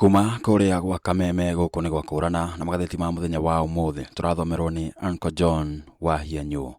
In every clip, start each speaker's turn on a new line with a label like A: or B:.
A: Kuma kũrĩa gwa Kameme gũkũ nĩ gwa kũrana na magathĩti ma mũthenya wa ũmũthĩ tũrathomerwo nĩ Uncle John wa Hianyũ.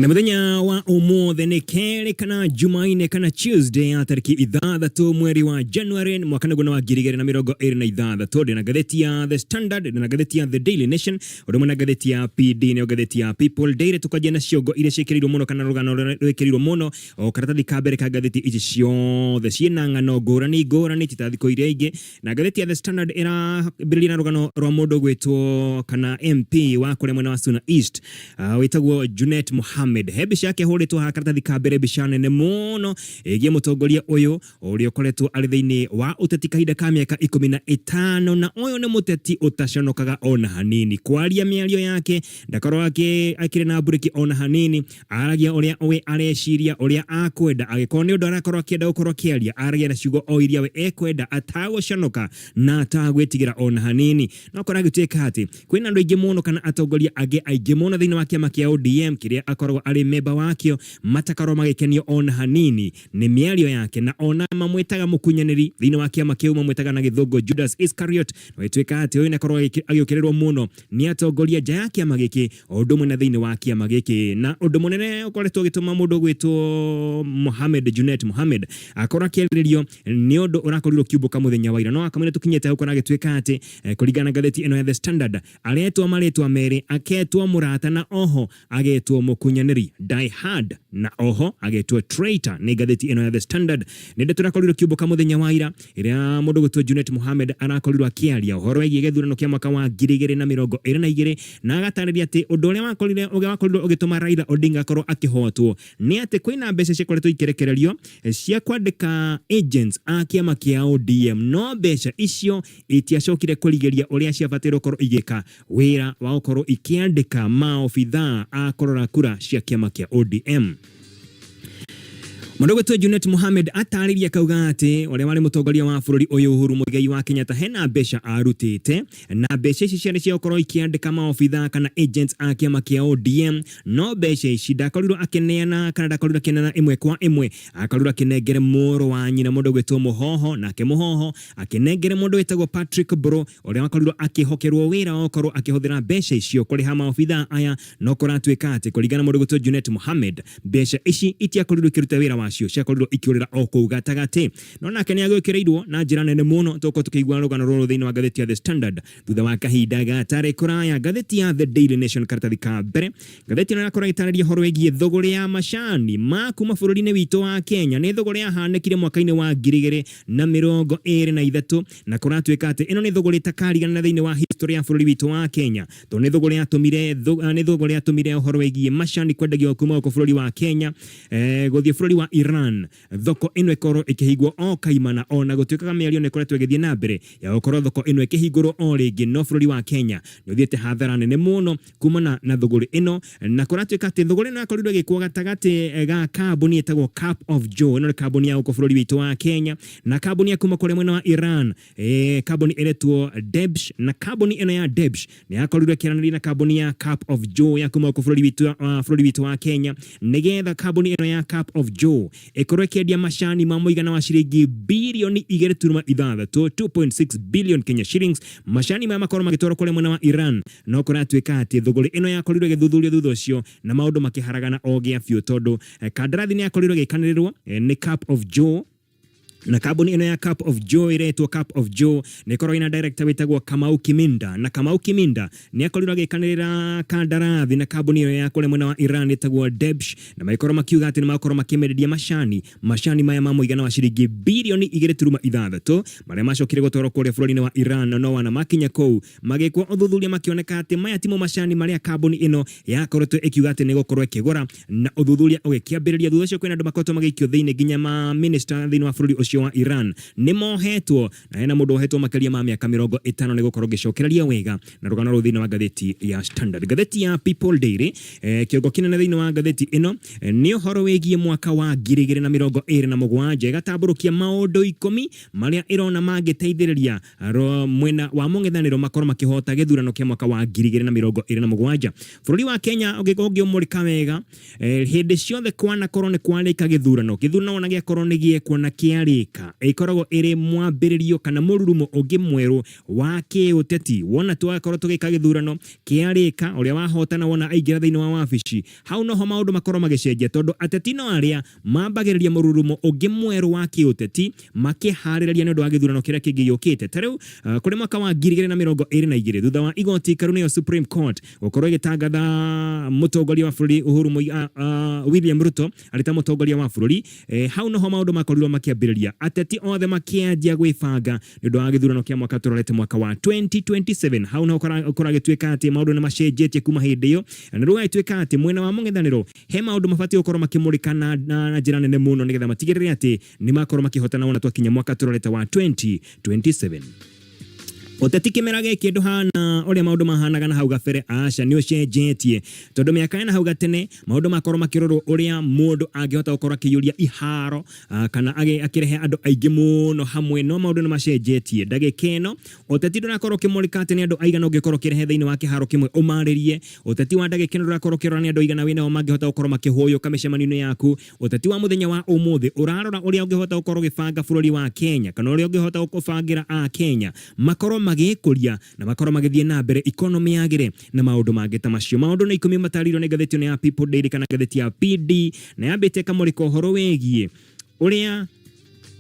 B: Na muthenya wa umuthi nĩ kerĩ kana Jumaine kana Tuesday ya tarĩki 6 mweri wa January mwaka nĩguo wa 2026. Ndĩna ngathĩti ya The Standard, ndĩna ngathĩti ya The Daily Nation, ũndũ ũmwe na ngathĩti ya PD nĩyo ngathĩti ya People Daily. Tũkanjia na ciongo iria ciĩkĩrĩirwo mũno kana rũgano rũrĩa rwĩkĩrĩirwo mũno o karatathi ka mbere ka ngathĩti ici ciothe ciĩna ng'ano ngũrani ngũrani ti ta thikũ iria ingĩ. Na ngathĩti ya The Standard ĩrambĩrĩria na rũgano rwa mũndũ gwĩtwo kana MP wa kũrĩa mwena wa Suna East, wĩtagwo Junet Mohamed. He mbica yake ĩhũrĩtwo haha karatathi ka mbere, mbica nene mũno ĩgiĩ mũtongoria ũyũ ũrĩa ũkoretwo arĩ thĩinĩ wa ũteti kahinda ka mĩaka 15, na ũyũ nĩ mũteti ũtaconokaga ona hanini kwaria mĩario yake, ndakorwo akĩrĩ na mburĩki ona hanini. Aragia ũrĩa we areciria, ũrĩa akwenda. Angĩkorwo nĩ ũndũ arakorwo akĩenda gũkorwo akĩaria, aragia na ciugo o iria we ekwenda, atagũconoka na atagwĩtigĩra ona hanini. No korwo agĩtuĩka atĩ kwĩna andũ aingĩ mũno kana atongoria angĩ aingĩ mũno thĩinĩ wa kĩama kĩa ODM kĩrĩa akoragwo arĩ memba wakĩo, matakorwo magĩkenio ona hanini nĩ mĩario yake, na ona mamwĩtaga mũkunyanĩri thĩinĩ wa kĩama kĩu, mamwĩtaga na gĩthũngũ Judas Iscariot. Na gĩtuĩka atĩ ũyũ nĩ akorwo agĩũkĩrĩrwo mũno nĩ atongoria nja ya kĩama gĩkĩ o ũndũ ũmwe na thĩinĩ wa kĩama gĩkĩ. Na ũndũ mũnene ũkoretwo ũgĩtũma mũndũ gwĩtwo Mohamed Junet Mohamed akorwo akĩarĩrĩrio nĩ ũndũ ũrakorirwo ũkiumbũka mũthenya wa ira, no akamwĩra tũkinyĩte hau kũragĩtuĩka atĩ kũringana na ngathĩti ĩno ya The Standard, aretwo marĩtwa merĩ, aketwo mũrata na oho agetwo mũkunyanĩri, die hard, na oho agetwo traitor nĩ ngathĩti ĩno ya The Standard. Nĩ ndeto ĩrakorirwo ĩkiumbũka mũthenya wa ira ĩrĩa mũndũ gwĩtwo Junet Mohamed arakorirwo akĩaria ũhoro wĩgiĩ gĩthurano kĩa mwaka wa 2022, na agatarĩria atĩ ũndũ ũrĩa wakorire ũrĩa wakorirwo ũgĩtũma Raila Odinga akorwo akĩhotwo nĩ atĩ kwĩna mbeca ciakoretwo ikĩrekererio cia kwandĩka agents a kĩama kĩa ODM, no mbeca icio itiacokire kũrigĩria ũrĩa ciabatairwo gũkorwo igĩka wĩra wa gũkorwo ikĩandĩka maobithaa a kũrora kura cia kĩama kĩa ODM. Mũndũ gwĩtwo Junet Mohamed atarĩria akauga atĩ ũrĩa warĩ mũtongoria wa bũrũri ũyũ Uhuru Muigai wa Kenyatta hena mbeca arutĩte, na mbeca ici ciarĩ cia gũkorwo ikĩandĩka maobithaa kana agents a kĩama kĩa ODM, no mbeca ici ndakorirwo akĩneana kana ndakorirwo akĩneana ĩmwe kwa ĩmwe, akorirwo akĩnengere mũrũ wa nyina mũndũ gwĩtwo Mũhoho, nake Mũhoho akĩnengere mũndũ wĩtagwo Patrick Mbũrũ ũrĩa wakorirwo akĩhokerwo wĩra wa gũkorwo akĩhũthĩra mbeca icio kũrĩha maobithaa aya. No kũratuĩka atĩ kũringana na mũndũ gwĩtwo Junet Mohamed, mbeca ici itiakorirwo ikĩruta wĩra wacio, ciakorirwo ikĩũrĩra o kũu gatagatĩ. No nake nĩ agĩũkĩrĩirwo na njĩra nene mũno, tũgũkorwo tũkĩigua rũgano rũrũ thĩinĩ wa ngathĩti ya The Standard thutha wa kahinda gatarĩ kũraya. Ngathĩti ya The Daily Nation karatathi ka mbere, ngathĩti ĩno ĩrakorwo ĩgĩtarĩria ũhoro wĩgiĩ thũgũrĩ ya macani ma kuma bũrũri-inĩ witũ wa Kenya. Nĩ thũgũrĩ yahanĩkire mwaka-inĩ wa 2023, na kũratuĩka atĩ ĩno nĩ thũgũrĩ ĩtakarigana thĩinĩ wa history ya bũrũri witũ wa Kenya, tondũ nĩ thũgũrĩ yatũmire nĩ thũgũrĩ yatũmire ũhoro wĩgiĩ macani kwendagio kuma gũkũ bũrũri wa Kenya gũthiĩ bũrũri wa Iran, thoko ĩno ĩkorwo ĩkĩhingwo o kaimana, ona gũtuĩkaga mĩario nĩ ĩkoretwo ĩgĩthiĩ na mbere ya gũkorwo thoko ĩno ĩkĩhingũrwo o rĩngĩ, no bũrũri wa Kenya nĩ ũthiĩte hathara nene mũno kumana na thũgũrĩ ĩno. Na kũratuĩka atĩ thũgũrĩ ĩno yakorirwo ĩgĩkwo gatagatĩ ga kambuni ĩtagwo Cup of Joe, ĩno nĩ kambuni ya gũkũ bũrũri witũ wa Kenya, na kambuni ya kuma kũrĩa mwena wa Iran, kambuni ĩretwo Debsh. Na kambuni ĩno ya Debsh nĩ yakorirwo ĩkĩaranĩria na kambuni ya Cup of Joe ya kuma gũkũ bũrũri witũ wa Kenya, nĩgetha kambuni ĩno ya Cup of Joe ĩkorwo ĩkĩendia macani ma mũigana wa ciringi birioni 2.6, 2.6 billion Kenya shillings. Macani maya makorwo magĩtwarwo kũrĩa mwena wa Iran. No kũratuĩka atĩ thũgũrĩ ĩno yakorirwo ĩgĩthuthurio thutha ũcio na maũndũ makĩharagana o gĩa biũ, tondũ kandarathi nĩ yakorirwo ĩgĩkanĩrĩrwo nĩ Cup of Joe, na kambuni ĩno ya Cup of Joe ĩretwo Cup of Joe nĩ ĩkoragwo ĩna director wĩtagwo Kamau Kiminda, na Kamau Kiminda nĩ akorirwo agĩkanĩrĩra kandarathi na kambuni ĩyo ya kũrĩa mwena wa Iran ĩtagwo Debsh, na magĩkorwo makiuga atĩ nĩ magũkorwo makĩmenderia macani maya ma mũigana wa ciringi birioni 2.6 marĩa macokire gũtwarwo kũrĩa bũrũri-inĩ wa Iran. No wana makinya kũu magĩkwo ũthuthuria makĩoneka atĩ maya timo macani marĩa kambuni ĩno yakoretwo ĩkiuga atĩ nĩ gũkorwo ĩkĩgũra, na ũthuthuria ũgĩkĩambĩrĩria. Thutha ũcio kwĩna andũ makoretwo magĩikio thĩinĩ, nginya ma minister thĩinĩ wa bũrũri ũcio wa Iran nĩ mohetwo, na hena mũndũ wohetwo makĩria ma mĩaka 50 nĩ gũkorwo ngĩcokereria wega na rũgano rũu thĩinĩ wa ngathĩti ya Standard. Ngathĩti ya People Daily, kĩongo kĩnene thĩinĩ wa ngathĩti ĩno nĩ ũhoro wĩgiĩ mwaka wa 2027, ĩgatambũrũkia maũndũ 10 marĩa ĩrona mangĩteithĩrĩria mwena wa mũng'ethanĩro makorwo makĩhota gĩthurano kĩa mwaka wa 2027. Bũrũri wa Kenya ũngĩkorwo ũngĩũmũrĩka wega, hĩndĩ ciothe kwanakorwo nĩ kwarĩka gĩthurano, gĩthurano ona gĩakorwo nĩ gĩekwo na kĩarĩka. rĩka ĩkoragwo ĩrĩ mwambĩrĩrio kana mũrurumo ũngĩ mwerũ wa kĩũteti. Wona twakorwo tũgĩka gĩthurano kĩa rĩka, ũrĩa wahotana wona aingĩra thĩinĩ wa wabici, hau noho maũndũ makorwo magĩcenjia, tondũ ateti no arĩa mambagĩrĩria mũrurumo ũngĩ mwerũ wa kĩũteti makĩharĩrĩria nĩ ũndũ wa gĩthurano kĩrĩa kĩngĩ gĩũkĩte. Ta rĩu kũrĩ mwaka wa 2022, thutha wa igoti ikaru nĩyo Supreme Court gũkorwo ĩgĩtangatha mũtongoria wa bũrũri Uhuru William Ruto arĩ ta mũtongoria wa bũrũri, hau noho maũndũ makorirwo makĩambĩrĩria, ateti othe makĩanjia gwĩbanga nĩ ũndũ wa gĩthurano kĩa mwaka tũrorete mwaka wa 2027. Hau noho kũragĩtuĩka atĩ maũndũ nĩ macenjetie kuma hĩndĩ ĩyo, na nĩ rũgagĩtuĩka atĩ mwena wa mũng'ethanĩro he maũndũ mabatiĩ gũkorwo makĩmũrĩka na njĩra nene mũno nĩgetha matigĩrĩre atĩ nĩ makorwo makĩhotana wona twakinya mwaka tũrorete wa 2027. Ũteti kĩmera gĩkĩ ndũhana ũrĩa maũndũ mahanaga na hau gabere, aca, nĩ ũcenjetie, tondũ mĩaka ya na hau gatene maũndũ makorwo makĩrorwo ũrĩa mũndũ angĩhota gũkorwo akĩiyũria iharo kana akĩrehe andũ aingĩ mũno hamwe, no maũndũ nĩ macenjetie. Ndagĩka ĩno ũteti ndũrakorwo ũkĩmũrĩka atĩ nĩ andũ aigana ũngĩkorwo ũkĩrehe thĩinĩ wa kĩharo kĩmwe ũmarĩrie. Ũteti wa ndagĩka ĩno ndũrakorwo ũkĩrora nĩ andũ aigana wĩnao mangĩhota gũkorwo makĩhũyũka mĩcemanio-inĩ yaku. Ũteti wa mũthenya wa ũmũthĩ ũrarora ũrĩa ũngĩhota gũkorwo ũgĩbanga bũrũri wa Kenya, kana ũrĩa ũngĩhota gũbangĩra a Kenya makorwo magĩkũria na makorwo magĩthiĩ na mbere, economy yagĩre na maũndũ mangĩ ta macio. Maũndũ nĩ 10 matarĩirio nĩ ngathĩti ĩno ya People Daily kana ngathĩti ya PD, na yambĩte ĩkamũrĩka ũhoro wĩgiĩ ũrĩa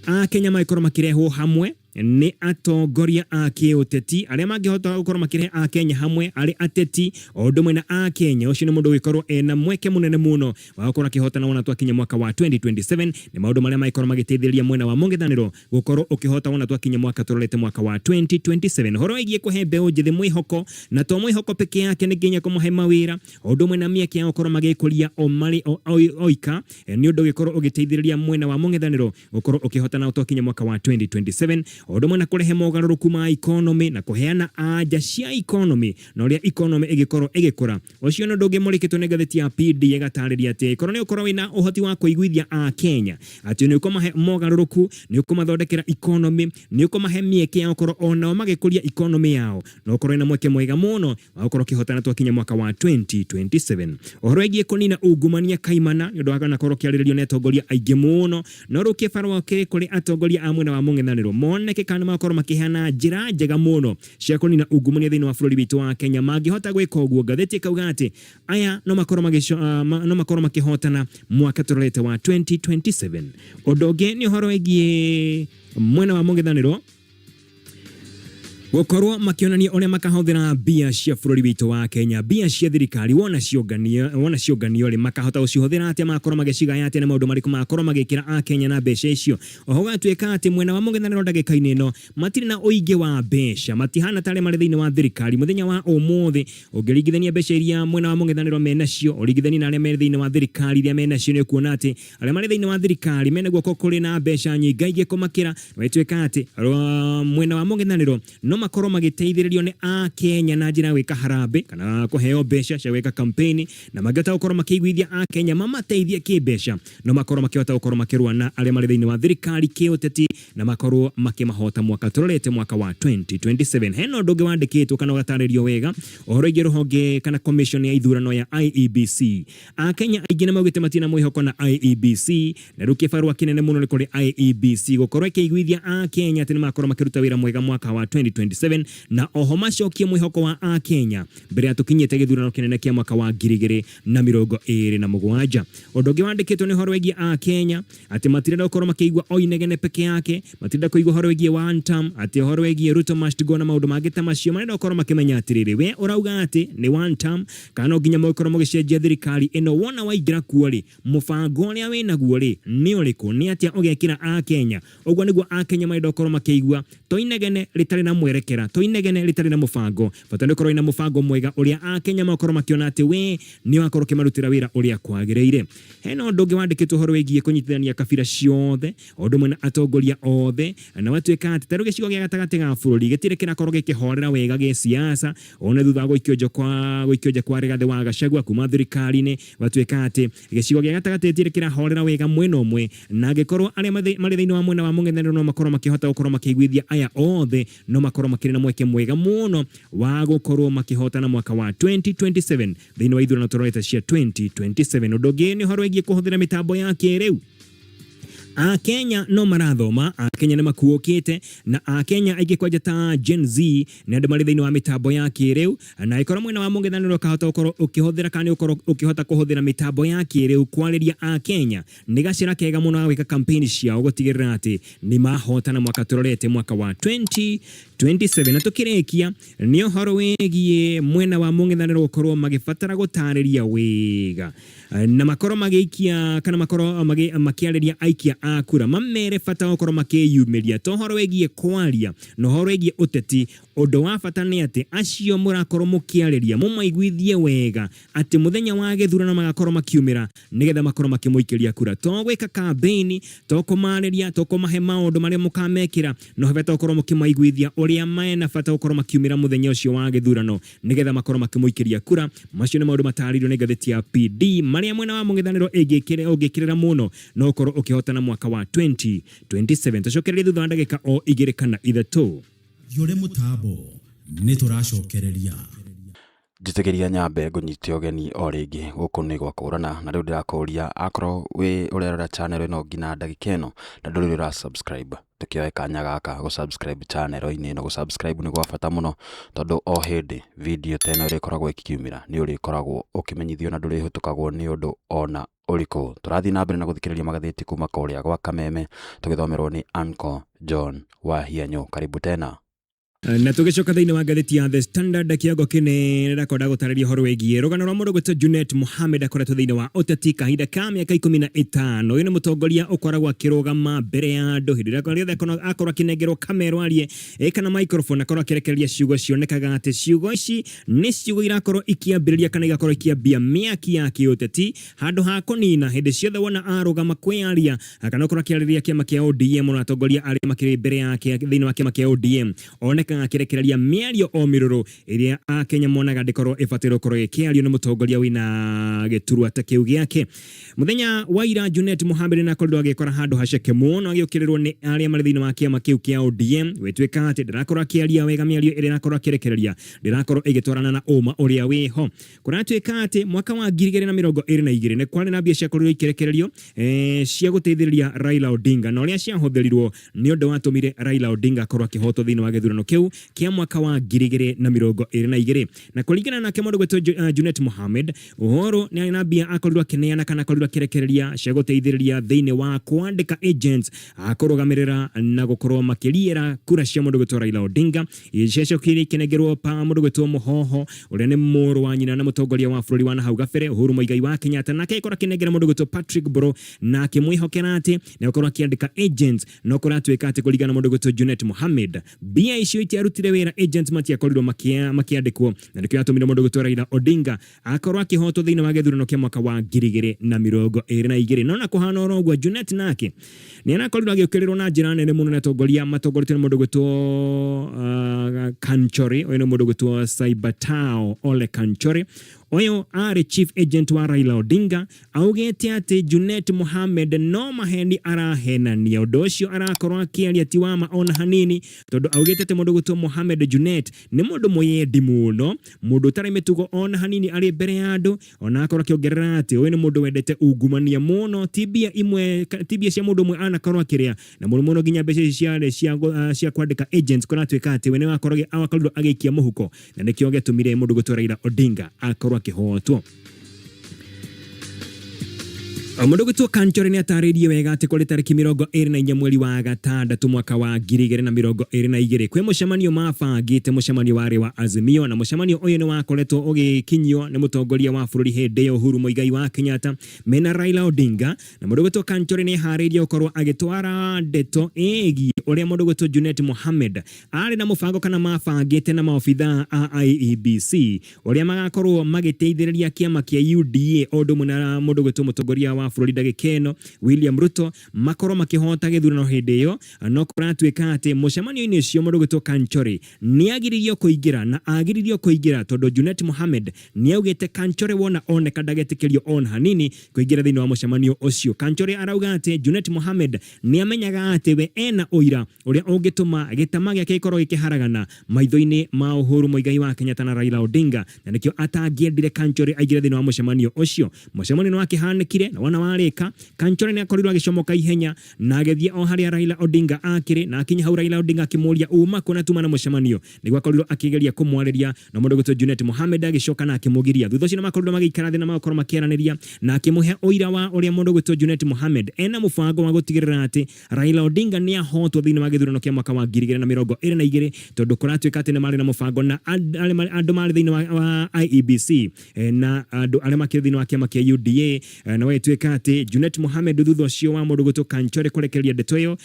B: Akenya mangĩkorwo makĩrehwo hamwe nĩ atongoria a kĩũteti, arĩa mangĩhota gũkorwo makĩrehe Akenya hamwe arĩ ateti o ũndũ ũmwe na Akenya. Ũcio nĩ mũndũ ũgĩkorwo ena mweke mũnene mũno wa gũkorwo akĩhotana wona twakinya mwaka wa 2027. Nĩ maũndũ marĩa mangĩkorwo magĩteithĩrĩria mwena wa mũng'ethanĩro gũkorwo ũkĩhota wona twakinya mwaka tũrorete mwaka wa 2027. Ũhoro wĩgiĩ kũhe mbeũ njĩthĩ mwĩhoko, na to mwĩhoko peke yake, nĩ nginya kũmahe mawĩra o ũndũ ũmwe na mĩeke ya gũkorwo magĩkũria o marĩ oika, nĩ ũndũ ũgĩkorwo ũgĩteithĩrĩria mwena wa mũng'ethanĩro gũkorwo ũkĩhotana twakinya mwaka wa 2027, o ũndũ ũmwe na kũrehe mogarũrũku ma economy na kũheana anja cia economy na ũrĩa economy ĩgĩkorwo ĩgĩkũra. Ũcio nĩ ũndũ ũngĩ mũrĩkĩtwo nĩ ngathĩti ya PD, ĩgatarĩria atĩ korwo nĩ ũkorwo wĩna ũhoti wa kũiguithia a Kenya atĩ nĩ ũkũmahe mogarũrũku, nĩ ũkũmathondekera economy, nĩ ũkũmahe mĩeke ya gũkorwo onao magĩkũria economy yao, na ũkorwo wĩna mweke mwega mũno wa gũkorwo ũkĩhotana twakinya mwaka wa 2027. Ũhoro wĩgiĩ kũnina ungumania kaimana nĩ ũndũ wa ganakorwo ũkĩarĩrĩrio nĩ atongoria aingĩ mũno, no rĩu kĩbarũa kĩrĩ kũrĩ atongoria a mwena wa mũng'ethanĩro moneke kana nĩ makorwo makĩheana njĩra njega mũno cia kũnina ungumania thĩinĩ wa bũrũri witũ wa Kenya. Mangĩhota gwĩka ũguo, ngathĩti ĩkauga atĩ aya no makorwo no makorwo makĩhotana mwaka tũrorete wa 2027. Ũndũ ũngĩ nĩ ũhoro wĩgiĩ mwena wa mũng'ethanĩro gũkorwo makĩonania ũrĩa makahũthĩra mbia cia bũrũri witũ wa Kenya, mbia cia thirikari wona ciũnganio, wona ciũnganio rĩ, makahota gũcihũthĩra atĩa, magakorwo magĩcigaya atĩa, nĩ maũndũ marĩkũ magakorwo magĩkĩra a Kenya na mbeca icio. Oho gũgatuĩka atĩ mwena wa mũng'ethanĩro ndagĩka-inĩ ĩno matirĩ na ũingĩ wa mbeca, matihana ta arĩa marĩ thĩinĩ wa thirikari. Mũthenya wa ũmũthĩ ũngĩringithania mbeca iria mwena wa mũng'ethanĩro menacio ũringithanie na arĩa me thĩinĩ wa thirikari iria menacio, nĩ ũkuona atĩ arĩa marĩ thĩinĩ wa thirikari mena guoko kũrĩ na mbeca nyingaingĩ kũmakĩra. Gwĩtuĩka atĩ mwena wa mũng'ethanĩro no makorwo magĩteithĩrĩrio nĩ Akenya na njĩra ya gwĩka harambĩ kana kũheo mbeca cia gwĩka campaign, na mangĩhota gũkorwo makĩiguithia Akenya mamateithie kĩmbeca, no makorwo makĩhota gũkorwo makĩrũa na arĩa marĩ thĩinĩ wa thirikari kĩũteti na makorwo makĩmahota mwaka tũrorete mwaka wa 2027. Hena ũndũ ũngĩ wandĩkĩtwo kana ũgatarĩrio wega ũhoro wĩgiĩ rũhonge kana commission ya ithurano ya IEBC. Akenya aingĩ nĩ maugĩte matirĩ na mwĩhoko na IEBC, na rĩu kĩbarũa kĩnene mũno nĩ kũrĩ IEBC gũkorwo ĩkĩiguithia Akenya atĩ nĩ makorwo makĩruta wĩra mwega mwaka wa 2027, na oho macokie mwĩhoko wa Akenya mbere ya tũkinyĩte gĩthurano kĩnene kĩa mwaka wa 2027. Ũndũ ũngĩ wandĩkĩtwo nĩ ũhoro wĩgiĩ Akenya atĩ matirenda gũkorwo makĩigua o inegene peke yake, matirenda kũigua ũhoro wĩgiĩ one term, atĩ ũhoro wĩgiĩ Ruto must go na maũndũ mangĩ ta macio. Marenda gũkorwo makĩmenya atĩrĩrĩ, we ũrauga atĩ nĩ one term kana no nginya mũgĩkorwo mũgĩcenjia thirikari ĩno? Wona waingĩra kuo rĩ, mũbango ũrĩa wĩnaguo rĩ nĩ ũrĩkũ? Nĩ atĩa ũgekĩra Akenya? Ũguo nĩguo Akenya marenda gũkorwo makĩigua, to inegene rĩtarĩ na mwerekera, to inegene rĩtarĩ na mũbango. Bata nĩ ũkorwo wĩna mũbango mwega ũrĩa Akenya magũkorwo makĩona atĩ we nĩ ũgakorwo ũkĩmarutĩra wĩra ũrĩa kwagĩrĩire. Hena ũndũ ũngĩ wandĩkĩtwo ũhoro wĩgiĩ kũnyitithania kabira ciothe o ũndũ ũmwe na atongoria othe, na gwatuĩka atĩ ta rĩu gĩcigo gĩa gatagatĩ ga bũrũri gĩtirĩ kĩrakorwo gĩkĩhorera wega gĩsiasa, one thutha wa gũikio nja kwa Rigathĩ wa Gachagua kuma thirikari-inĩ, gwatuĩka atĩ gĩcigo gĩa gatagatĩ gĩtirĩ kĩrahorera wega mwena ũmwe, na angĩkorwo arĩa marĩ thĩinĩ wa mwena wa mũng'ethanĩro no makorwo makĩhota gũkorwo makĩiguithia aya othe, no makorwo makĩrĩ na mweke mwega mũno wa gũkorwo makĩhotana mwaka wa 2027 thĩinĩ wa ithurano tũrorete cia 2027. Ũndũ ũngĩ nĩ ũhoro wĩgiĩ kũhũthĩra mĩtambo ya kĩrĩu. Akenya no marathoma, Akenya nĩ makuũkĩte, na Akenya aingĩ kwanja ta Gen Z nĩ andũ marĩ thĩinĩ wa mĩtambo ya kĩrĩu, na ĩkorwo mwena wa mũng'ethanĩro ũkahota gũkorwo ũkĩhũthĩra kana nĩ ũkorwo ũkĩhota kũhũthĩra mĩtambo ya kĩrĩu kwarĩria Akenya, nĩ gacĩra kega mũno ga gwĩka campaign ciao gũtigĩrĩra atĩ nĩ mahotana mwaka tũrorete mwaka wa 2027. Na tũkĩrĩkia nĩ ũhoro wĩgiĩ mwena wa mũng'ethanĩro gũkorwo magĩbatara gũtarĩria wega na makorwo magĩikia kana makorwo makĩarĩria aikia a kura mamere bata wa gũkorwo makĩyumĩria to ũhoro wĩgiĩ kwaria na ũhoro wĩgiĩ ũteti. Ũndũ wa bata nĩ atĩ acio mũrakorwo mũkĩarĩria mũmaiguithie wega atĩ mũthenya wa gĩthurano magakorwo makiumĩra nĩgetha makorwo makĩmũikĩria kura, to gwĩka campaign, to kũmarĩria, to kũmahe maũndũ marĩa mũkamekĩra, no he bata gũkorwo mũkĩmaiguithia ũrĩa mena bata gũkorwo makiumĩra mũthenya ũcio wa gĩthurano nĩgetha makorwo makĩmũikĩria kura. Macio nĩ maũndũ matarĩirio nĩ ngathĩti ya PD marĩa mwena wa mũng'ethanĩro ũngĩkĩrĩra mũno no ũkorwo ũkĩhotana mwaka wa 2027. Tũcokererie thutha wa ndagĩka o igĩrĩ kana ithatũ.
C: Thiũrĩ mũtambo nĩ tũracokereria.
A: Njĩtĩkĩria nyambe ngũnyite ũgeni o rĩngĩ gũkũ nĩ gwa kũrana, na rĩu ndĩrakũria akorwo wĩ ũrerora channel ĩno nginya ndagĩka ĩno na ndũrĩ ũra subscribe, tũkĩoe kanya gaka gũ subscribe channel-inĩ ĩno. Gũ subscribe nĩ gwa bata mũno tondũ o hĩndĩ video ta ĩno ĩrĩkoragwo ĩkiumĩra nĩ ũrĩkoragwo ũkĩmenyithio na ndũrĩhĩtũkagwo nĩ ũndũ ona ũrĩkũ. Tũrathiĩ na mbere na gũthikĩrĩria magathĩti kuma kũrĩa gwa Kameme tũgĩthomerwo nĩ Uncle John Wahianyũ. Karibu tena.
B: Na tũgĩcoka thĩinĩ wa ngathĩti ya The Standard, kĩongo kĩnene ndakwenda gũtarĩria ũhoro wĩgiĩ rũgano rwa mũndũ gwĩtwo Junet Mohamed akoretwo thĩinĩ wa ũteti kahinda ka mĩaka 15. Ũyũ nĩ mũtongoria ũkoragwo akĩrũgama mbere ya andũ hĩndĩ ĩrĩa rĩothe akorwo akĩnengerwo kamero arie kana microphone, akorwo akĩrekereria ciugo cionekaga atĩ ciugo ici nĩ ciugo irakorwo ikĩambĩrĩria kana igakorwo ikĩambia mĩaki ya kĩũteti handũ ha kũnina. Hĩndĩ ciothe wona arũgama kwĩyaria kana gũkorwo akĩarĩria kĩama kĩa ODM na atongoria arĩa makĩrĩ mbere yake thĩinĩ wa kĩama kĩa ODM, onekaga akĩrekereria mĩario o mĩrũrũ ĩrĩa Akenya monaga ndĩkorwo ĩbataire gũkorwo ĩkĩario nĩ mũtongoria wĩna gĩturwa ta kĩu gĩake. Mũthenya wa ira Junet Mohamed nĩ akorirwo agĩkora handũ haceke mũno agĩũkĩrĩrwo nĩ arĩa marĩ thĩinĩ wa kĩama kĩu kĩa ODM, gwĩtuĩka atĩ ndarakorwo akĩaria wega, mĩario ĩrĩa ĩrakorwo akĩrekereria ndĩrakorwo ĩgĩtwarana na ũma ũrĩa wĩho. Kũratuĩka atĩ mwaka wa 2022 nĩ kwarĩ na mbia ciakorirwo ikĩrekererio cia gũteithĩrĩria Raila Odinga, na ũrĩa ciahũthĩrirwo nĩ ũndũ watũmire Raila Odinga akorwo akĩhotwo thĩinĩ wa gĩthurano kĩu kĩa mwaka wa 2022. Na kũringana nake mũndũ gwĩtwo Junet Mohamed, Uhuru nĩ arĩ na mbia akorirwo akĩneana kana akorirwo akĩrekereria cia gũteithĩrĩria thĩinĩ wa kwandĩka agents a kũrũgamĩrĩra na gũkorwo makĩriĩra kura cia mũndũ gwĩtwo Raila Odinga. Ciacokire ikĩnengerwo pa mũndũ gwĩtwo Mũhoho ũrĩa nĩ mũrũ wa nyina na mũtongoria wa bũrũri wa na hau gabere Uhuru Muigai wa Kenyatta, nake agĩkorwo akĩnengera mũndũ gwĩtwo Patrick Mburu na akĩmwĩhokera atĩ nĩ egũkorwo akĩandĩka agents. No kũratuĩka atĩ kũringana na mũndũ gwĩtwo Junet Mohamed, mbia icio itiarutire wĩra, agents matiakorirwo makĩandĩkwo, na nĩkĩo yatũmire mũndũ gwĩtwo Raila Odinga akorwo akĩhotwo thĩinĩ wa gĩthurano kĩa mwaka wa 2022. No na kũhana oro ũguo, Junet nake nĩ arakorirwo agĩũkĩrĩrwo na njĩra nene mũno nĩ atongoria matongoretio nĩ mũndũ gwĩtwo Kanchori. Ũyũ nĩ mũndũ gwĩtwo Saibatao Ole Kanchori, ũyũ arĩ chief agent wa Raila Odinga, augĩte atĩ Junet Mohamed no maheni arahenania. Ũndũ ũcio arakorwo akĩaria ti wa ma ona hanini, tondũ augĩte atĩ mũndũ gwĩtwo Mohamed Junet nĩ mũndũ mwĩyendi mũno, mũndũ ũtarĩ mĩtugo ona hanini arĩ mbere ya andũ, ona akorwo akĩongerera atĩ ũyũ nĩ mũndũ wendete ungumania mũno, ti mbia imwe, ti mbia cia mũndũ ũmwe anakorwo akĩrĩa, na mũno mũno nginya mbeca ici ciarĩ cia kwandĩka agents, kũratuĩka atĩ we nĩ wakorirwo agĩikia mũhuko, na nĩkĩo gĩatũmire mũndũ gwĩtwo Raila Odinga akorwo akĩhotwo. Mũndũ gwĩtwo Kanchore nĩ atarĩirie wega atĩ kũrĩ tarĩki 24 mweri wa gatandatũ mwaka wa 2022 kwĩ mũcemanio mabangĩte, mũcemanio warĩ wa Azimio, na mũcemanio ũyũ nĩ wakoretwo ũgĩkinyio nĩ mũtongoria wa bũrũri hĩndĩ ĩyo Uhuru Muigai wa Kenyatta mena Raila Odinga. Na mũndũ gwĩtwo Kanchore nĩ eharĩirie gũkorwo agĩtwara ndeto ĩgiĩ ũrĩa mũndũ gwĩtwo Junet Mohamed arĩ na mũbango kana mabangĩte na maobithaa a IEBC ũrĩa magakorwo magĩteithĩrĩria kĩama kĩa UDA o ũndũ ũmwe na mũndũ gwĩtwo mũtongoria wa bũrũri ndagĩka ĩno William Ruto makorwo makĩhota gĩthurano hĩndĩ ĩyo. No kũratuĩka atĩ mũcemanio-inĩ ũcio mũndũ gwĩtwo Kanchori nĩ agiririo kũingĩra, na agiririo kũingĩra tondũ Junet Mohamed nĩ augĩte Kanchori wona oneka ndagetĩkĩrio ona hanini kũingĩra thĩinĩ wa mũcemanio ũcio. Kanchori arauga atĩ Junet Mohamed nĩ amenyaga atĩ we ena ũira ũrĩa ũngĩtũma gĩtama gĩake gĩkorwo gĩkĩharagana maitho-inĩ ma Uhuru Muigai wa Kenyatta na Raila Odinga, na nĩkĩo atangĩendire Kanchori aingĩre thĩinĩ wa mũcemanio ũcio. Mũcemanio nĩ wakĩhanĩkire na wona Mwena wa Rĩka. Kanchore nĩ akorirwo agĩcomoka ihenya na agĩthiĩ o harĩa Raila Odinga akĩrĩ, na akinya hau Raila Odinga akĩmũria uma kũ na tuma na mũcemanio, nĩguo akorirwo akĩgeria kũmwarĩria, no mũndũ ũgwĩtwo Junet Mohamed agĩcoka na akĩmũgiria. Thutha ũcio nĩ makorirwo magĩikara thĩ na magakorwo makĩaranĩria, na akĩmũhe ũira wa ũrĩa mũndũ ũgwĩtwo Junet Mohamed ena mũbango wa gũtigĩrĩra atĩ Raila Odinga nĩ ahotwo thĩinĩ wa gĩthurano kĩa mwaka wa 2022, tondũ kũratuĩka atĩ nĩ marĩ na mũbango na andũ marĩ thĩinĩ wa IEBC na andũ arĩa makĩrĩ thĩinĩ wa kĩama kĩa UDA. Na gwagĩtuĩka atĩ Junet Mohamed thutha ũcio wa mũndũ gwĩtwo Kanchore kũrekereria ndeto ĩyo,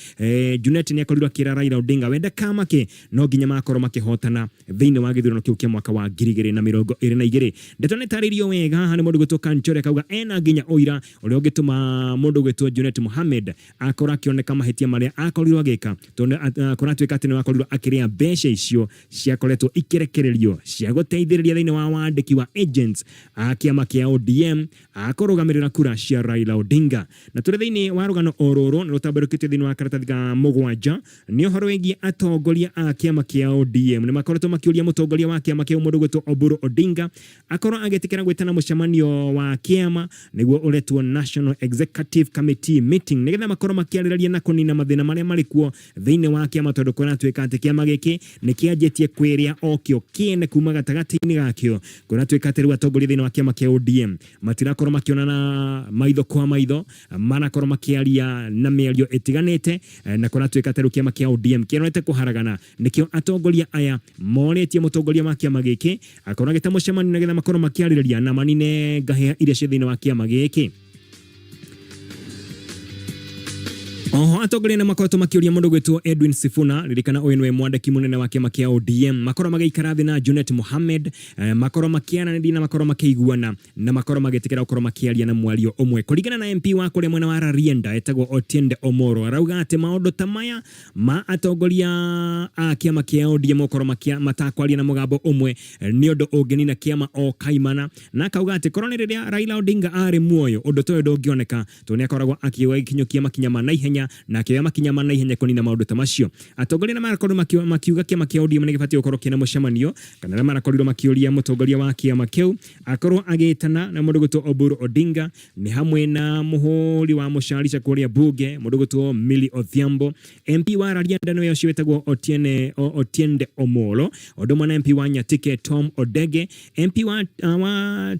B: Junet nĩ akorirwo akĩra Raila Odinga we ndakamake, no nginya makorwo makĩhotana thĩinĩ wa gĩthurano kĩu kĩa mwaka wa 2022. Ndeto nĩ tarĩirio wega haha nĩ mũndũ gwĩtwo Kanchore, akauga ena nginya ũira ũrĩa ũngĩtũma mũndũ gwĩtwo Junet Mohamed akorwo akĩoneka mahĩtia marĩa akorirwo agĩka, tondũ kũratuĩka atĩ nĩ akorirwo akĩrĩa mbeca icio ciakoretwo ikĩrekererio cia gũteithĩrĩria thĩinĩ wa wandĩki wa agents a kĩama kĩa ODM a kũrũgamĩrĩra kura cia Raila Odinga. Na tũrĩ thĩinĩ wa rũgano o rũrũ nĩ rũtambũrũkĩtio thĩinĩ wa karatathi ga mũgwanja, nĩ ũhoro wĩgiĩ atongoria a kĩama kĩa ODM nĩ makoretwo makĩũria mũtongoria wa kĩama kĩu mũndũ gwĩtwo Oburu Odinga akorwo agĩtĩkĩra gwĩtana mũcemanio wa kĩama nĩguo ũretwo National Executive Committee meeting, nĩgetha makorwo makĩarĩrĩria na kũnina mathĩna marĩa marĩ kuo thĩinĩ wa kĩama, tondũ kũratuĩka atĩ kĩama gĩkĩ nĩ kĩanjĩtie kwĩrĩa okĩo kĩene kuma gatagatĩ-inĩ gakĩo. Kũratuĩka atĩ rĩu atongoria thĩinĩ wa kĩama kĩa ODM matirakorwo makĩonana maitho kwa maitho, marakorwo makĩaria na mĩario ĩtiganĩte, na kũratuĩka atĩ rĩu kĩama kĩa ODM kĩrorete kũharagana. Nĩkĩo atongoria aya morĩtie mũtongoria wa kĩama gĩkĩ akorwo agĩta mũcemanio nĩgetha makorwo makĩarĩrĩria na manine ngahĩha iria ciĩ thĩinĩ wa kĩama gĩkĩ. Oho atongoria nĩ makoretwo makĩũria mũndũ gwĩtwo Edwin Sifuna, ririkana ũyũ nĩwe mwandĩki mũnene wa kĩama kĩa ODM, makorwo magĩikara thĩ na Junet Mohamed, makorwo makĩaranĩria na makorwo makĩiguana na makorwo magĩtĩkĩra gũkorwo makĩaria na mwario ũmwe. Kũringana na MP wa kũrĩa mwena wa Rarienda etagwo Otiende Omoro, arauga atĩ maũndũ ta maya ma atongoria a kĩama kĩa ODM gũkorwo matakwaria na mũgambo ũmwe nĩ ũndũ ũngĩnina kĩama o kaimana, na akauga atĩ korwo nĩ rĩrĩa Raila Odinga arĩ muoyo ũndũ ta ũyũ ndũngĩoneka, tondũ nĩ akoragwo agĩkinyũkia makinya ma naihenya na akĩoya makinya ma naihenya kũnina maũndũ ta macio. Atongoria nĩ marakorirwo makiuga kĩama kĩa ODM nĩ gĩbatiĩ gũkorwo kĩna mũcemanio, kana arĩa marakorirwo makĩũria mũtongoria wa kĩama kĩu akorwo agĩtana na mũndũ gwĩtwo Oburu Odinga, nĩ hamwe na mũhũri wa mũcarica kũrĩa bunge mũndũ gwĩtwo Millie Odhiambo, MP wa Rarieda nĩwe ũcio wĩtagwo Otiende Omolo, ũndũ ũmwe na MP wa Nyatike Tom Odege, MP wa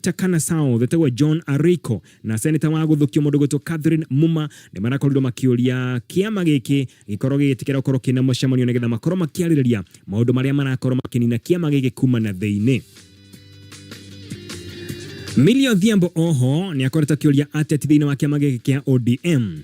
B: Turkana South wĩtagwo John Ariko, na seneta wa gũthũkio mũndũ gwĩtwo Catherine Muma, nĩ marakorirwo makĩũria kĩama gĩkĩ gĩkorwo gĩgĩtĩkĩra gũkorwo kĩna mũcemanio nĩgetha makorwo makĩarĩrĩria maũndũ marĩa marakorwo makĩnina kĩama gĩkĩ kuma na thĩinĩ. Millie Odhiambo oho nĩ akoretwo akĩũria ateti thĩinĩ wa kĩama gĩkĩ kĩa ODM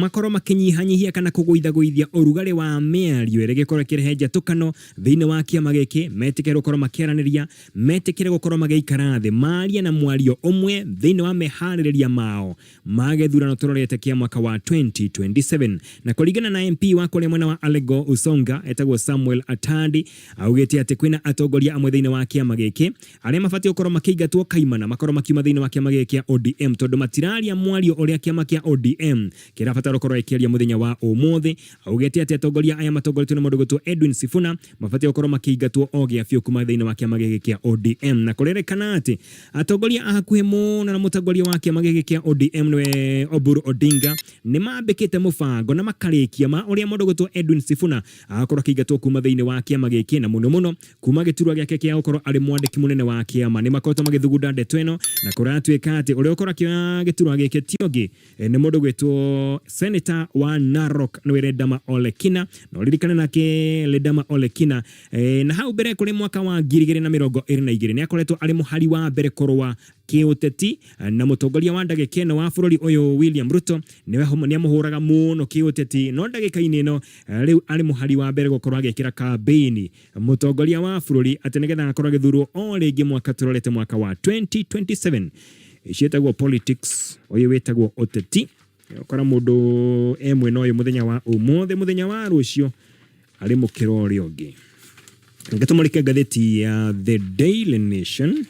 B: makorwo makĩnyihanyihia kana kũgũithagũithia ũrugarĩ wa mĩario ĩrĩa ĩgĩkorwo ĩkĩrehe njatũkano thĩinĩ wa kĩama gĩkĩ, metĩkĩre gũkorwo makĩaranĩria, metĩkĩre gũkorwo magĩikara thĩ marie na mwario ũmwe thĩinĩ wa meharĩrĩria mao ma gĩthurano tũrorete kĩa mwaka wa 2027. Na kũringana na MP wa kũrĩa mwena wa Alego Usonga etagwo Samuel Atandi, augĩte atĩ kwĩna atongoria amwe thĩinĩ wa kĩama gĩkĩ arĩa mabatiĩ gũkorwo makĩingatwo kaimana makorwo makiuma thĩinĩ wa kĩama gĩkĩ kĩa ODM, tondũ matiraria mwario ũrĩa kĩama kĩa ODM kĩrabatara gũkorwo gĩkĩaria mũthenya wa ũmũthĩ. Augĩte atĩ atongoria aya matongoretio nĩ mũndũ gwĩtwo Edwin Sifuna mabatiĩ gũkorwo makĩingatwo o gĩa biũ kuma thĩinĩ wa kĩama gĩkĩ kĩa ODM. Na kũrerĩkana atĩ atongoria a hakuhĩ mũno na mũtongoria wa kĩama gĩkĩ kĩa ODM nĩwe Oburu Odinga nĩ mambĩkĩte mũbango na makarĩkia ma ũrĩa mũndũ gwĩtwo Edwin Sifuna agakorwo akĩingatwo kuma thĩinĩ wa kĩama gĩkĩ, na mũno mũno kuma gĩturwa gĩake kĩa gũkorwo arĩ mwandĩki mũnene wa kĩama. Nĩ makoretwo magĩthugunda ndeto ĩno, na kũratuĩka atĩ ũrĩa ũkorwo akĩoya gĩturwa gĩkĩ ti ũngĩ nĩ mũndũ gwĩtwo Senator wa Narok nĩwe Ledama Olekina. Na ũririkane nake Ledama Olekina na hau mbere kũrĩ mwaka wa 2022 nĩ akoretwo arĩ mũhari wa mbere kũrũa kĩũteti na mũtongoria wa ndagĩka ĩno wa bũrũri ũyũ William Ruto, nĩwe nĩ amũhũraga mũno kĩũteti, no ndagĩka-inĩ ĩno rĩu arĩ mũhari wa mbere gũkorwo agĩkĩra kambĩini mũtongoria wa bũrũri atĩ nĩgetha akorwo agĩthurwo o rĩngĩ mwaka tũrorete mwaka wa 2027. Ciĩtagwo politics, ũyũ wĩtagwo ũteti. Ũkora mũndũ e mwena ũyũ mũthenya wa ũmũthĩ, mũthenya wa rũciũ arĩ mũkĩra ũrĩa ũngĩ. Reke tũmũrĩke ngathĩti ya The Daily Nation.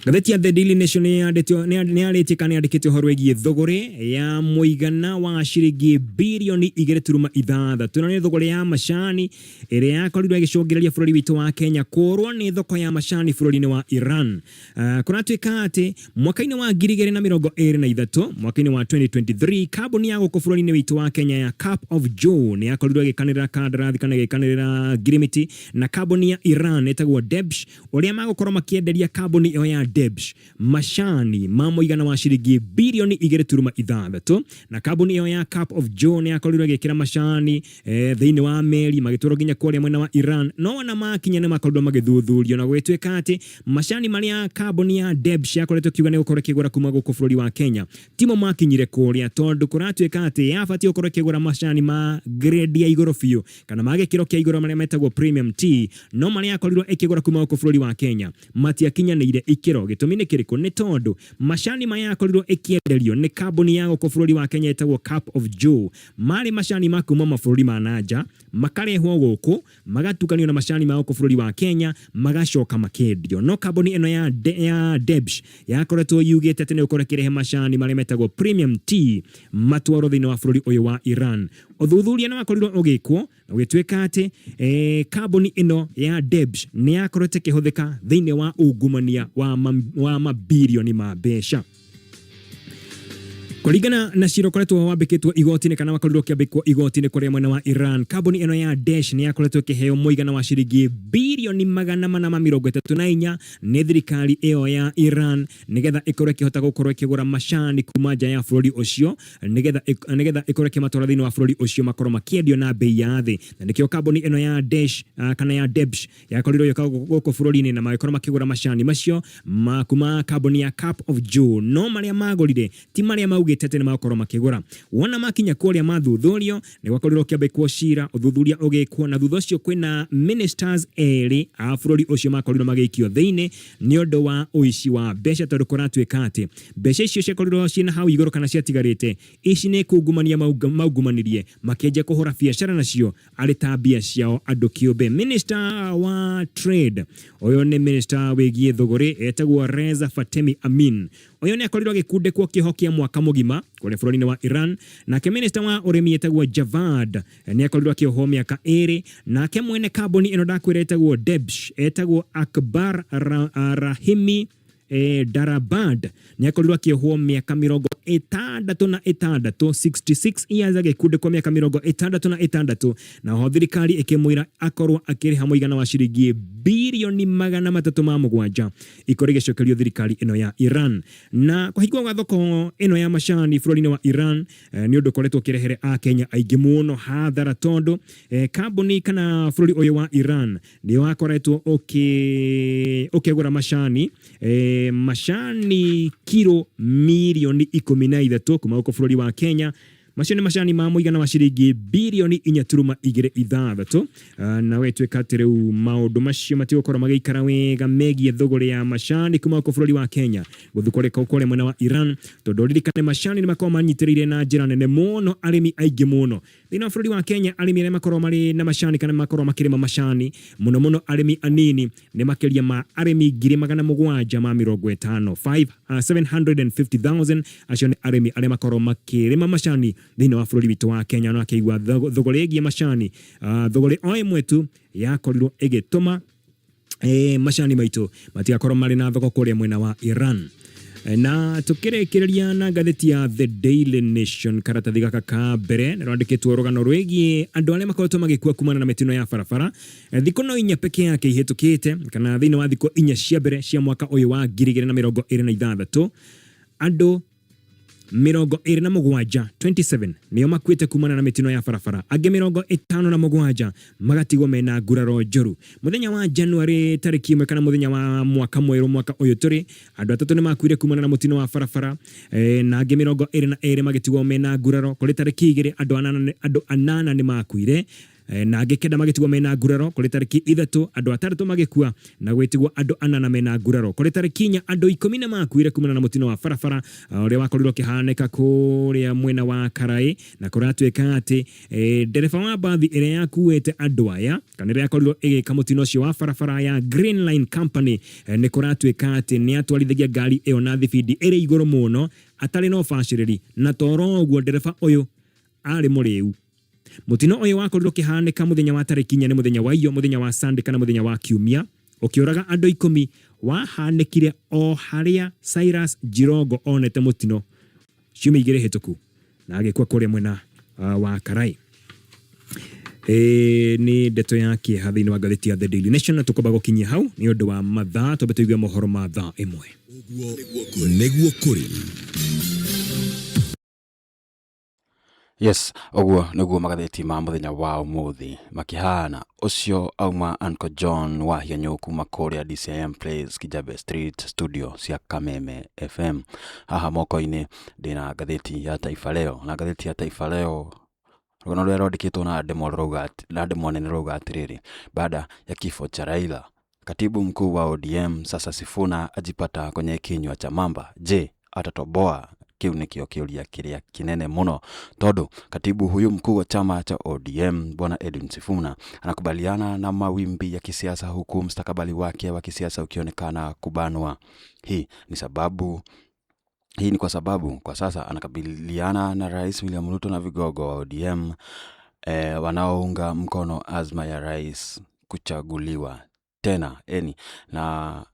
B: Ngathĩti ya The Daily Nation nĩ yarĩtie kana yandĩkĩte ũhoro wĩgiĩ thũgũrĩ ya mũigana wa ciringi birioni 2.6. Ĩno nĩ thũgũrĩ ya macani ĩrĩa yakorirwo ĩgĩcũngĩrĩria bũrũri witũ wa Kenya kũrwo nĩ thoko ya macani bũrũri-inĩ wa Iran. Kũratuĩka atĩ mwaka-inĩ wa 2023, mwaka-inĩ wa 2023, kambuni ya gũkũ bũrũri-inĩ witũ wa Kenya ya Cup of Joe nĩ yakorirwo ĩgĩkanĩrĩra kandarathi kana ĩgĩkanĩrĩra ngirimiti na kambuni ya Iran ĩtagwo Debsh, ũrĩa magũkorwo makĩenderia kambuni ĩyo ya Debsh macani ma mũigana wa ciringi birioni 2.6. Na kambuni ĩyo ya Cup of Joe nĩ yakorirwo ĩgĩkĩra macani thĩinĩ wa meri magĩtwarwo nginya kũrĩa mwena wa Iran, no ona makinya nĩ makorirwo magĩthuthurio na gũgĩtuĩka atĩ macani marĩa kambuni ya Debsh yakoretwo ĩkiuga nĩ gũkorwo ĩkĩgũra kuma gũkũ bũrũri wa Kenya timo makinyire kũrĩa, tondũ kũratuĩka atĩ yabatiĩ gũkorwo ĩkĩgũra macani ma grade ya igũrũ biũ kana ma gĩkĩro kĩa igũrũ marĩa metagwo premium tea, no marĩa yakorirwo ĩkĩgũra kuma gũkũ bũrũri wa Kenya matiakinyanĩire ikĩro. Gĩtũmi nĩ kĩrĩkũ? Nĩ tondũ macani maya yakorirwo ĩkĩenderio nĩ kambuni ya gũkũ bũrũri wa Kenya ĩtagwo Cup of Joe marĩ macani ma kuma mabũrũri ma nanja, makarehwo gũkũ magatukanio na macani ma gũkũ bũrũri wa Kenya, magacoka makendio. No kambuni ĩno ya Debsh yakoretwo yugĩte atĩ nĩ gũkorwo ĩkĩrehe macani marĩa metagwo premium tea matwarwo thĩinĩ wa bũrũri ũyũ wa Iran. Ũthuthuria nĩ wakorirwo ũgĩkwo na ũgĩtuĩka atĩ kambuni ĩno ya Debsh nĩ yakoretwo ĩkĩhũthĩka thĩinĩ wa ungumania wa mabirioni ma mbeca. Kũringana na cira ũkoretwo wambĩkĩtwo igoti-inĩ kana wakorirwo ũkĩambĩkwo igoti-inĩ kũrĩa mwena wa Iran, kambuni ĩno ya Desh nĩ yakoretwo ĩkĩheo mũigana wa ciringi birioni 434 nĩ thirikari ĩyo ya Iran nĩgetha ĩkorwo ĩkĩhota gũkorwo ĩkĩgũra macani kuma nja ya bũrũri ũcio, nĩgetha ĩkorwo ĩkĩmatwara thĩinĩ wa bũrũri ũcio makorwo makĩendio na bei ya thĩ. Na nĩkĩo kambuni ĩno ya Desh kana ya Debsh yakorirwo ĩgĩũka gũkũ bũrũri-inĩ na magĩkorwo makĩgũra macani macio ma kuma kambuni ya Cup of Joe, no marĩa magũrire ti marĩa maugĩte atĩ nĩ magũkorwo makĩgũra. Wona makinya kũrĩa mathuthurio, nĩ gwakorirwo ũkĩambĩkwo cira, ũthuthuria ũgĩkwo, na thutha ũcio kwĩna ministers erĩ a bũrũri ũcio makorirwo magĩikio thĩinĩ nĩ ũndũ wa ũici wa mbeca, tondũ kũratuĩka atĩ mbeca icio ciakorirwo ciĩna hau igũrũ kana ciatigarĩte, ici nĩ kungumania maungumanirie makĩanjia kũhũra biacara nacio arĩ ta mbia ciao andũ kĩũmbe. Minister wa trade, ũyũ nĩ minister wĩgiĩ thũgũrĩ, etagwo Reza Fatemi Amin. Ũyũ nĩ akorirwo agĩkundĩkwo kĩoho kĩa mwaka mũgima kũrĩa bũrũri-inĩ wa Iran. Nake minister wa ũrĩmi etagwo Javad nĩ akorirwo akĩohwo mĩaka 2. Nake mwene kambuni ĩno ndakwĩra etagwo Debsh, etagwo Akbar Rahimi Darabad, nĩ akorirwo akĩohwo mĩaka 66, 66 years, agĩkundĩkwo mĩaka 66, na ho thirikari ĩkĩmwĩra akorwo akĩrĩha mũigana wa ciringi birioni 307 ikorwo igĩcokerio thirikari ĩno ya Iran. Na kũhingwo gwa thoko ĩno ya macani bũrũri-inĩ wa Iran nĩ ũndũ ũkoretwo ũkĩrehere Akenya aingĩ mũno hathara, tondũ kambuni kana bũrũri ũyũ wa Iran nĩ wakoretwo ũkĩgũra macani kiro mirioni 13 kuma gũkũ bũrũri wa Kenya. Macio nĩ macani ma mũigana wa ciringi birioni 4.26. Na wetwĩka atĩ rĩu maũndũ macio matigũkorwo magĩikara wega megiĩ thũgũrĩ ya macani kuma gũkũ bũrũri wa Kenya gũthiĩ kũrĩa mwena wa Iran, tondũ ririkane macani nĩ makoragwo manyitĩrĩire na njĩra nene mũno arĩmi aingĩ mũno thĩinĩ wa bũrũri wa Kenya. Arĩmi arĩa makoragwo marĩ na macani kana makoragwo makĩrĩma macani mũno mũno arĩmi anini nĩ makĩria ma arĩmi 750,000, 750,000. Acio nĩ arĩmi arĩa makoragwo makĩrĩma macani thĩinĩ wa bũrũri witũ wa Kenya. Na akĩigua thũgũrĩ ĩgiĩ macani, thũgũrĩ o ĩmwe tu yakorirwo ĩgĩtũma macani maitũ matigakorwo marĩ na thoko kũrĩa mwena wa Iran. Na tukĩrĩkĩrĩria na ngathĩti ya The Daily Nation, karatathi gaka ka mbere nĩ rwandĩkĩtwo rũgano rwĩgiĩ andũ arĩa makoretwo magĩkua kumana na mĩtino ya barabara. Thikũ no 4 peke yake ihĩtũkĩte, kana thĩinĩ wa thikũ 4 cia mbere cia mwaka ũyũ wa 2026, andũ 27, 27 nĩo makuĩte kumana na mĩtino ya barabara, angĩ 57 magatigwo mena nguraro njũru. Mũthenya wa January tarĩki 1 kana mũthenya wa mwaka mwerũ mwaka ũyũ tũrĩ, andũ 3 nĩ makuire kumana na mũtino wa barabara, na angĩ 22 magĩtigwo mena nguraro. Kũrĩ tarĩki 2 andũ 8 nĩ makuire. Na angĩ 9 magĩtigwo mena nguraro. Kũrĩ tarĩki 3 andũ 6 magĩkua na gwĩtigwo andũ 8 mena nguraro. Kũrĩ tarĩki 4 andũ 10 nĩ makuire kumana na mũtino wa barabara ũrĩa wakorirwo ũkĩhanĩka kũrĩa mwena wa Karai, na kũratuĩka atĩ ndereba wa mbathi ĩrĩa yakuĩte andũ aya kana ĩrĩa yakorirwo ĩgĩka mũtino ũcio wa barabara ya Green Line Company, nĩ kũratuĩka atĩ nĩ atwarithagia ngari ĩyo na thibindi ĩrĩ igũrũ mũno atarĩ na ũbacĩrĩri, na toro ũguo ndereba ũyũ arĩ mũrĩu. Mũtino ũyũ wakorirwo ũkĩhanĩka mũthenya wa tarĩki 4, nĩ mũthenya wa iyo, mũthenya wa Sunday kana mũthenya wa kiumia, ũkĩũraga andũ 10. Wahanĩkire o harĩa Cyrus Jirongo onete mũtino ciumia 2 hĩtũku na agĩkua kũrĩa mwena wa Karai. Nĩ ndeto ya kĩeha thĩinĩ wa ngathĩti ya The Daily Nation, na tũkwamba gũkinyia hau nĩ ũndũ wa mathaa, twambe tũigue mohoro ma thaa 1.
C: Nĩguo kũrĩ.
A: Yes, ũguo nĩguo magathĩti ma mũthenya wa ũmũthĩ makĩhana. Ũcio auma Uncle John wa Hianyũ kuma kũrĩa DCIM Place, Kijabe Street, studio cia Kameme FM. Haha moko-inĩ ndĩna ngathĩti ya Taifa Leo, na ngathĩti ya Taifa Leo rũgano rũrĩa rwandĩkĩtwo na ndemwa rũrauga, na ndemwa nene rũrauga atĩrĩrĩ, baada ya kifo cha Raila, katibu mkuu wa ODM sasa Sifuna ajipata kwenye kinywa cha mamba. Je, atatoboa? Kĩu nĩkĩo kĩũria kĩrĩa kĩnene mũno, tondũ katibu huyu mkuu wa chama cha ODM Bwana Edwin Sifuna anakubaliana na mawimbi ya kisiasa, huku mstakabali wake wa kisiasa ukionekana kubanwa. Hii ni kwa sababu kwa sasa anakabiliana na Rais William Ruto na vigogo wa ODM wanaounga mkono azma ya rais kuchaguliwa tena eni na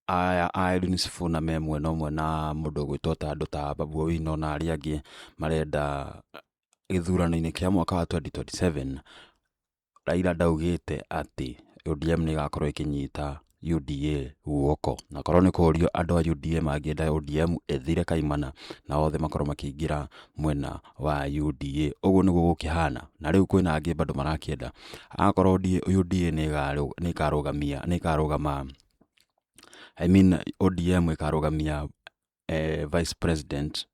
A: aya a Edwin Sifuna me mwena ũmwe na mũndũ ũgwĩtwo ta andũ ta Babu Owino na arĩa angĩ marenda gĩthurano-inĩ kĩa mwaka wa 2027. Raila ndaugĩte atĩ ODM nĩ ĩgakorwo ĩkĩnyita UDA guoko, na korwo nĩ kũũrio andũ a UDA mangĩenda ODM ĩthire kaimana na othe makorwo makĩingĩra mwena wa UDA, ũguo nĩguo gũkĩhana. Na rĩu kwĩna angĩ bado marakĩenda akorwo UDA nĩ ĩkarũgamia, nĩ ĩkarũgama, I mean ODM ĩkarũgamia vice president.